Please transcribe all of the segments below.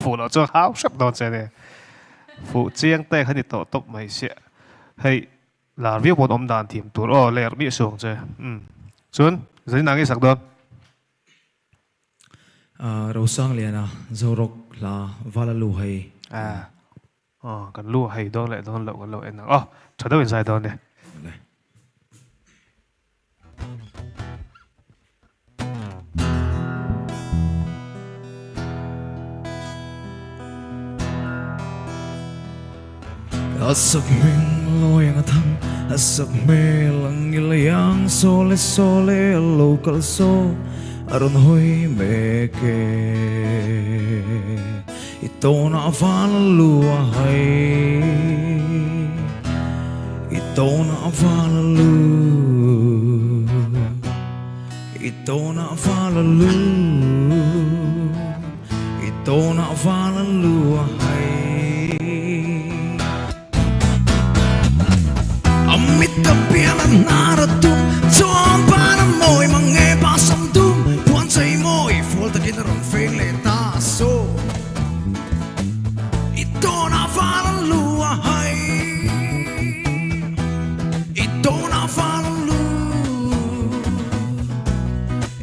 Fuh loh chuan hau hrep dawn che nia. Fuh chiang te kha ni tawh tawp mai siah. Hei lar viau pawn awm dan thiam tur aw ler miah suh ang che. Umm. Chuan zanin ah nge sak dawn? Rosangliana Zorok hla Vala lu hei. Aw kan lu hei dawn leh dawn loh kan lo en ang aw tha deuh in zai dawn nia. A sakhming lawi ang a thang, a sakhmel ang i lei ang, Sawle sawle a lo kal saw, a rawn hawi mek e. I tawnah val a lu a hai, I tawnah val a lu, I tawnah val a lu, I tawnah val a lu a hai. A mit a pian a hnar a tum, chuan pan a mawi mang nge pa sam dum, puan chei mawi fual takin a rawn feng leh ta so. I tawnah val a lu a hai, I tawnah val a lu,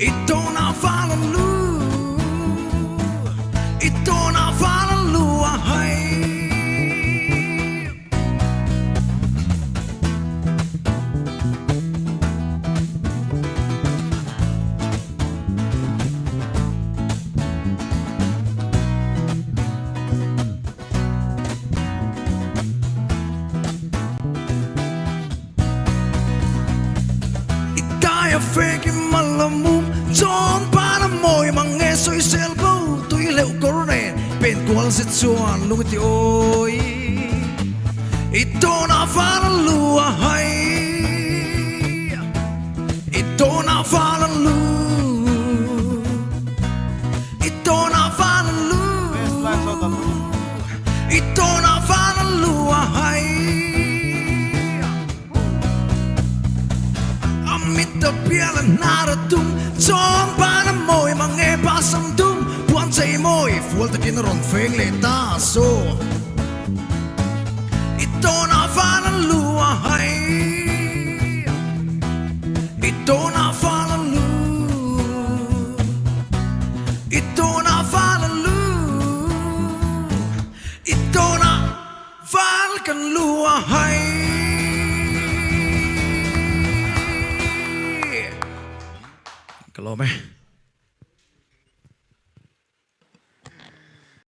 I tawnah val a lu, I tawnah val a lu a hai. I tai a fek i mal a mum, Chuan pan a mawi mang nge sawisel bo tui hleuh kawr nen pen kual zet chuan lung i ti awi. I tawnah val a lu a hai, I tawnah val a lu, I tawnah val a lu, I tawnah val a lu a hai. A mit a pial a hnar a tum, chuan ban a mawi mang nge pa sam dum, puan chei mawi fual takin a rawn feng leh ta saw. I tawnah val a lu a hai, I tawnah val a lu, I tawnah val a lu, I tawnah val kan lu a hai. Ka lawm e.